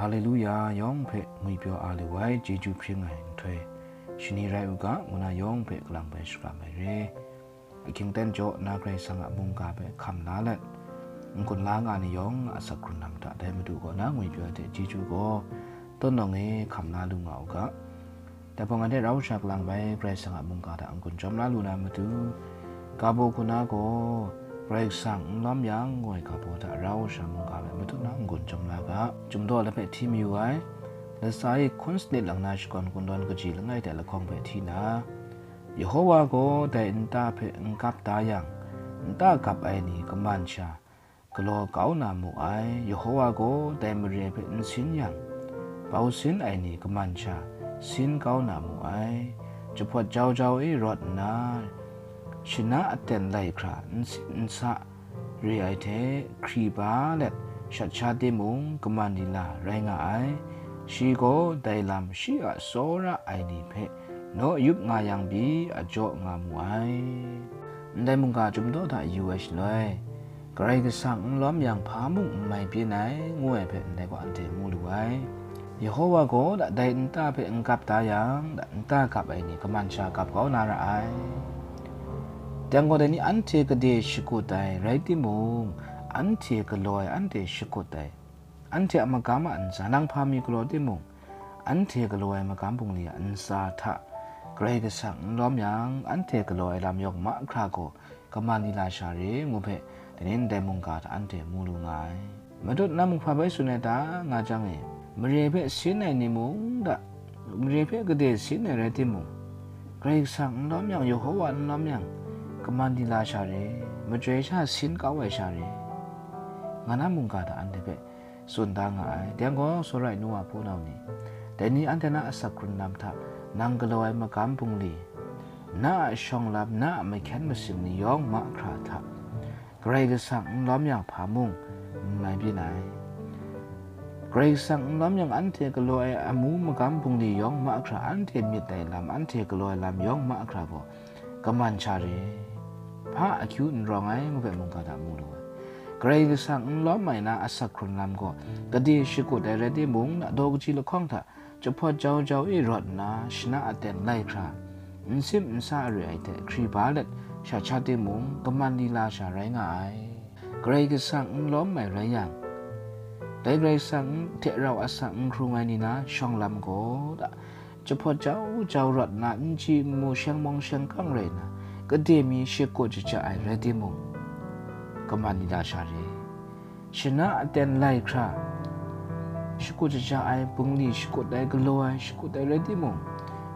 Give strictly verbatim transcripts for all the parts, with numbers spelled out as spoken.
Haleluya yawng hpe ngwipyaw a lu ai chyeju hpring ai nhtoi shani rai u ga, ngu na yawng hpe kalang bai shakram ai re. Ahkying ten jaw na Karai Kasang a mungga hpe hkam la let, n-gun la nga ni yawng a asak hkrun lam hta dai Madu kaw na ngwipyaw ai hte chyeju gaw, tawn nawng e hkam la lu nga u ga. Dai hpawng anhte rau sha kalang bai Karai Kasang a mungga hta n-gun jawm la lu na matu, ga baw hku na gaw, Karai Kasang n lawm yang, ngu ai ga baw hta rau sha mungga bai matut na n-gun jawm la ga. Chyum daw lahpe hti mayu ai, latsa e hkun sanit lang na shakawn kungdawn kaji langai hte lahkawng hpe hti na, Yehowa gaw dai nta hpe n gap da yang, nta gap ai ni kaman sha galaw kau na mu ai. Yehowa gaw dai mare hpe n sin yang, bau sin ai ni kaman sha sin kau na mu ai. Jahpawt jau jau e rawt nna, shana aten lai hkra n sit n sa re ai hte, hkri ba let shat sha timung, kaman lila rai nga ai. Shi gaw dai lam shi a tsawra ai ni hpe naw yup nga yang pyi a jaw nga mu ai. Ndai mungga chyum daw hta yu ai shaloi, Karai Kasang n lawm yang hpa mung n mai byin ai, ngu ai hpe ndai gaw anhte mu lu ai. Yehowa gaw dai nta hpe n gap da yang, nta gap ai ni kaman sha gap kau na ra ai. Dai gaw dai ni anhte gade shakut ai rai timung, anhte galaw ai anhte shakut ai, anhte a magam a ntsa, nang hpa mi galaw timung, anhte galaw ai magam bungli a ntsa hta Karai Kasang n lawm yang, anhte galaw ai lam yawng mahkra gaw kaman lila sha re, ngu hpe, dai ni ndai mungga hta anhte mu lu nga ai. Matut na mung hpa bai tsun ai ta, nga jang e, mare hpe sin ai ni mung da, mare hpe gade sin ai rai timung, Karai Kasang n lawm yang, Yehowa n lawm yang, kaman lila sha re, majoi sha sin kau ai sha re, nga na mungga hta anhte hpe tsun da nga ai. Dai gaw, sawrai nu wa hpunau ni, dai ni anhte na asak hkrun lam hta nang galaw ai magam bungli, na a shawng lam, na a mahkyen masing ni yawng mahkra hta, Karai Kasang n lawm yang hpa mung n mai byin ai. Karai Kasang n lawm yang anhte galaw ai amu magam bungli yawng mahkra, anhte myit ai lam, anhte galaw ai lam yawng mahkra gaw kaman sha re, hpa akyu n rawng ai, ngu hpe mungga hta mu lu ai. Karai Kasang n lawm ai na asak hkrun lam gaw gade shakut ai rai timung, na daw kaji lahkawng hta jahpawt jau jau e rawt nna, shana aten lai hkra, n sim n sa re ai hte hkri ba let shat sha timung, kaman lila sha rai nga ai. Karai Kasang n lawm ai rai yang, dai Karai Kasang hte rau asak n hkrung ai ni na shawng lam gaw, da, jahpawt jau jau rawt nna, n chyi n mu, sheng mawng sheng kang rai nna, gade mi shakut shaja ai rai timung, kaman lila sha re. Shana aten lai hkra, shakut shaja ai, bungli shakut ai, galaw ai, shakut ai rai timung,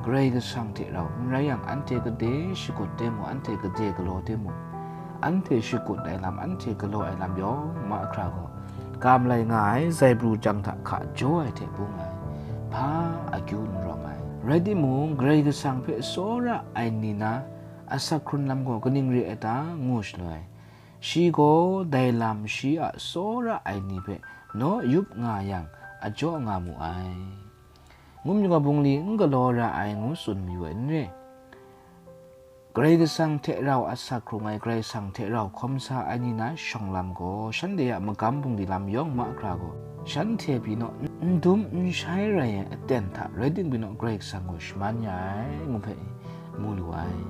Karai Kasang hte rau n rai yang, anhte gade shakut timung, anhte gade galaw timung, anhte shakut ai lam, anhte galaw ai lam yawng mahkra gaw, kam lai nga ai zaibru jang hta hka jaw ai hte bung ai, hpa akyu n rawng ai. Rai timung, Karai Kasang hpe tsawra ai ni na asak hkrun lam gaw kaning re ai ta, ngu shaloi, shi gaw dai lam shi a tsawra ai ni hpe naw yup nga yang, a jaw nga mu ai. Ngum yu ga bungli n galaw ra ai ngu tsun mayu ai n re. Karai Kasang hte rau asak hkrung ai, Karai Kasang hte rau hkawm sa ai ni na shawng lam gaw, shanhte a magam bungli lam yawng mahkra gaw, shanhte pyi naw n dum n shai rai ai aten hta rai timung pyi naw, Karai Kasang gaw shaman ya ai, ngu hpe mu lu ai.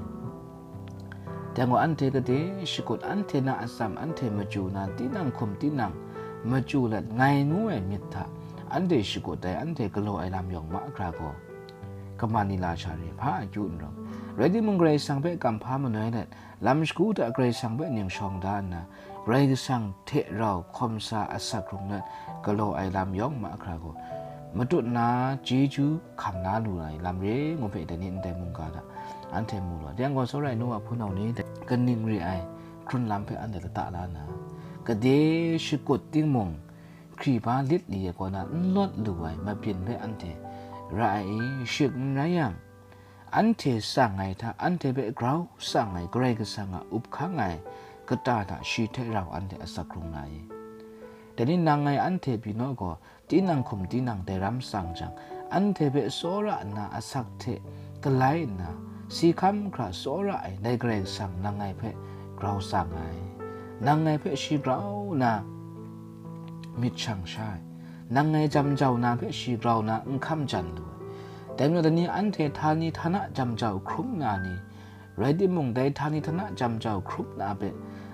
Dai gaw anhte gade shakut, anhte na atsam, anhte machyu na, tinang hkum tinang machyu let ngai ngu ai myit hta, anhte shakut ai, anhte galaw ai lam yawng mahkra gaw, kaman lila sha re, hpa akyu n rawng. Rai timung, Karai Kasang hpe kamhpa manoi let, lam shagu hta Karai Kasang hpe ning shawng da nna, Karai Kasang hte rau hkawm sa asak hkrung let galaw ai lam yawng mahkra gaw, matut na chyeju hkam na lu ai lam re, ngu hpe dai ni ndai mungga hta anhte mu lu ai. Dai gaw, sawrai nu wa hpunau ni, kaning re ai hkrun lam hpe anhte lata la nna, gade shakut timung, hkri ba lit li ai kaw na n lawt lu ai mabyin hpe anhte ra ai i, shik n rai yang, anhte tsang ai hta, anhte hpe grau tsang ai Karai Kasang a up hkang ai kata hta shi hte rau anhte asak hkrung na i? Dai ni nang ngai anhte pyi naw gaw, tinang hkum tinang dai ram tsang jang, anhte hpe tsawra nna asak hte galai nna, si hkam hkra tsawra ai dai Karai Kasang nang ngai hpe grau tsang ai, nang ngai hpe shi grau nna myit shang sha ai, nang ngai jam jau na hpe shi grau na n hkam jan lu ai. Dai majaw, dai ni anhte htani htana jam jau hkrum na ni, rai timung, dai htani htana jam jau hkrum na hpe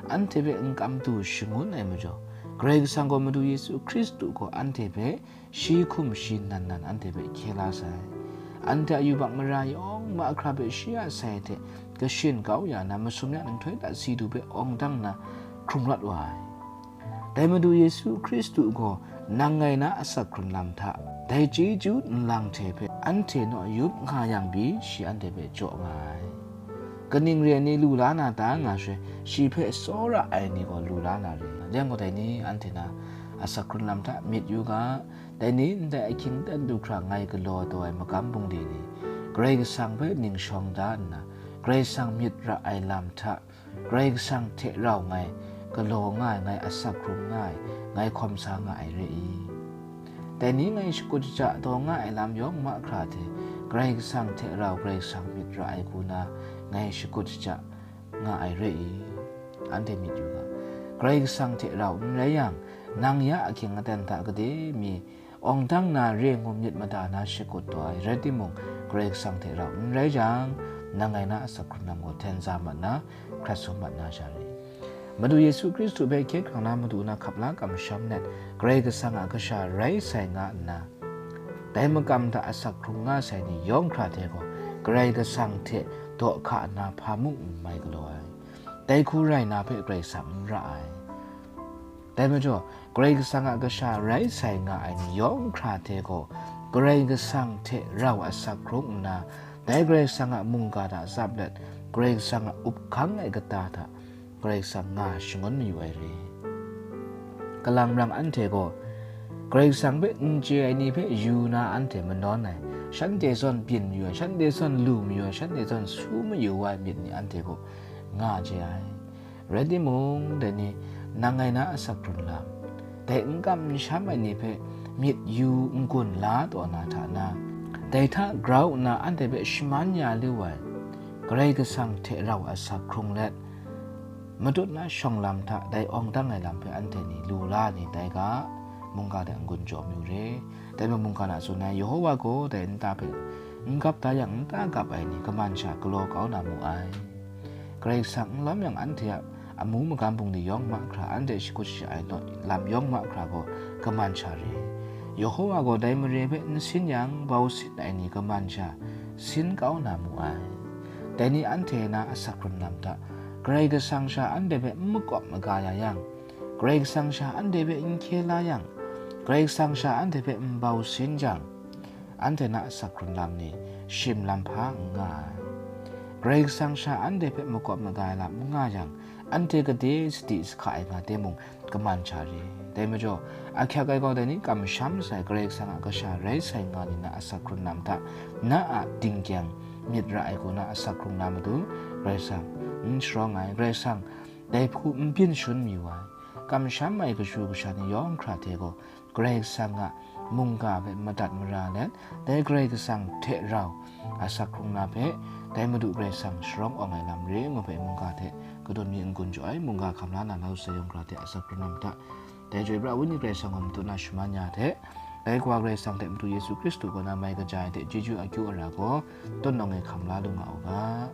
anhte hpe n kam du shangun ai majaw, Karai Kasang gaw Madu Yesu Hkristu gaw anhte hpe shi hkum shi nan nan anhte hpe hkye la sai. Anhte a yubak mara yawng mahkra hpe shi a sai hte kashin kau ya na, masum ya nhtoi hta si du hpe awng dang na hkrung rawt wa ai. Dai Madu Yesu Hkristu gaw nang ngai na asak hkrun lam hta, dai chyeju nlang hte hpe anhte naw yup nga yang pyi, shi anhte hpe jaw nga ai. Kaning re ai ni lu la na ta nga shaloi, shi hpe tsawra ai ni gaw lu la na re. Yang gaw, dai ni anhte na asak hkrun lam hta myit yu ga, dai ni ndai ahkying aten du hkra ngai galaw taw ai magam bungli ni, Karai Kasang hpe ning shawng da nna, Karai Kasang myit ra ai lam hta, Karai Kasang hte rau ngai galaw nga ai, ngai asak hkrung nga ai, ngai hkawm sa nga ai re i? Dai ni ngai shakut shaja taw nga ai lam yawng mahkra hte, Karai Kasang hte rau Karai Kasang myit ra ai hku na ngai shakut shaja nga ai re i? Anhte myit yu ga. Karai Kasang hte rau n rai yang, nang ya ahkying aten hta gade mi awng dang na re ngu myit mada na shakut taw ai, rai timung, Karai Kasang hte rau n rai jang, nang ngai na asak hkrun lam gaw hten za mat na, hkrat sum mat na sha re. Madu Yesu Hkristu hpe hkye hkrang na madu na hkap la kamsham let, Karai Kasang a kasha rai sai nga nna, dai makam hta asak hkrung nga sai ni yawng hkra hte gaw, Karai Kasang hte daw hka nna hpa mung n mai galaw ai. Dai hku rai na hpe Karai Kasang n ra ai. Dai majaw, Karai Kasang a kasha rai sai nga ai ni yawng hkra hte gaw, Karai Kasang hte rau asak hkrung nna, dai Karai Kasang a mungga hta tsap let, Karai Kasang a up hkang ai kata hta Karai Kasang nga shangun mayu ai re. Kalang rang anhte gaw, Karai Kasang hpe n chye ai ni hpe yu na anhte manawn ai, shanhte zawn byin mayu ai, shanhte zawn lu mayu ai, shanhte zawn su mayu wa ai myit ni anhte gaw nga chye ai. Rai timung, dai ni nang ngai na asak hkrun lam, dai n kam n sham ai ni hpe myit yu n-gun la taw na hta na, dai hta grau nna anhte hpe shaman ya lu ai, Karai Kasang hte rau asak hkrung let, matut na shawng lam hta dai awng dang ai lam hpe anhte ni lu la ni tai ga, mungga de n-gun jaw mayu re. Dai majaw mungga na tsun ai, Yehowa gaw dai nta hpe n gap da yang, nta gap ai ni kaman sha galaw kau na mu ai. Karai Kasang n lawm yang, anhte a amu magam bungli yawng mahkra, anhte shakut shaja ai lam yawng mahkra gaw kaman sha re. Yehowa gaw dai mare hpe n sin yang, bau sin ai ni kaman sha sin kau na mu ai. Dai ni anhte na asak hkrun lam hta, Karai Kasang sha anhte hpe n makawp maga ya yang, Karai Kasang sha anhte hpe n hkye la yang, Karai Kasang sha anhte hpe n bau sin jang, anhte na asak hkrun lam ni shim lam hpa n nga ai. Karai Kasang sha anhte hpe makawp maga ai lam n nga yang, anhte gade sadi sahka ai nga timung, kaman sha re. Dai majaw, ahkyak ai gaw dai ni kamsham sai Karai Kasang a kasha rai sai nga ni na asak hkrun lam hta, na a dingkyang myit ra ai hku na asak hkrung na matu, Karai Kasang n sharawng ai, Karai Kasang dai hku n byin shun mayu ai. Kamsham ai kashu kasha ni yawng hkra hte gaw, Karai Kasang a mungga hpe madat mara let, dai Karai Kasang hte rau asak hkrung na hpe, dai Madu Karai Kasang sharawng awng ai lam re ngu hpe mungga hte kadun mi n-gun jaw ai, mungga hkam la na lau sai yawng hkra hte asak hkrung na mata, dai Chyoi Pra Wenyi Karai Kasang gaw matut na shaman ya hte, dai Kawa Karai Kasang hte Madu Yesu Hkristu kaw na mai kaja ai hte chyeju akyu ara gaw, tut nawng e hkam la lu nga u ga.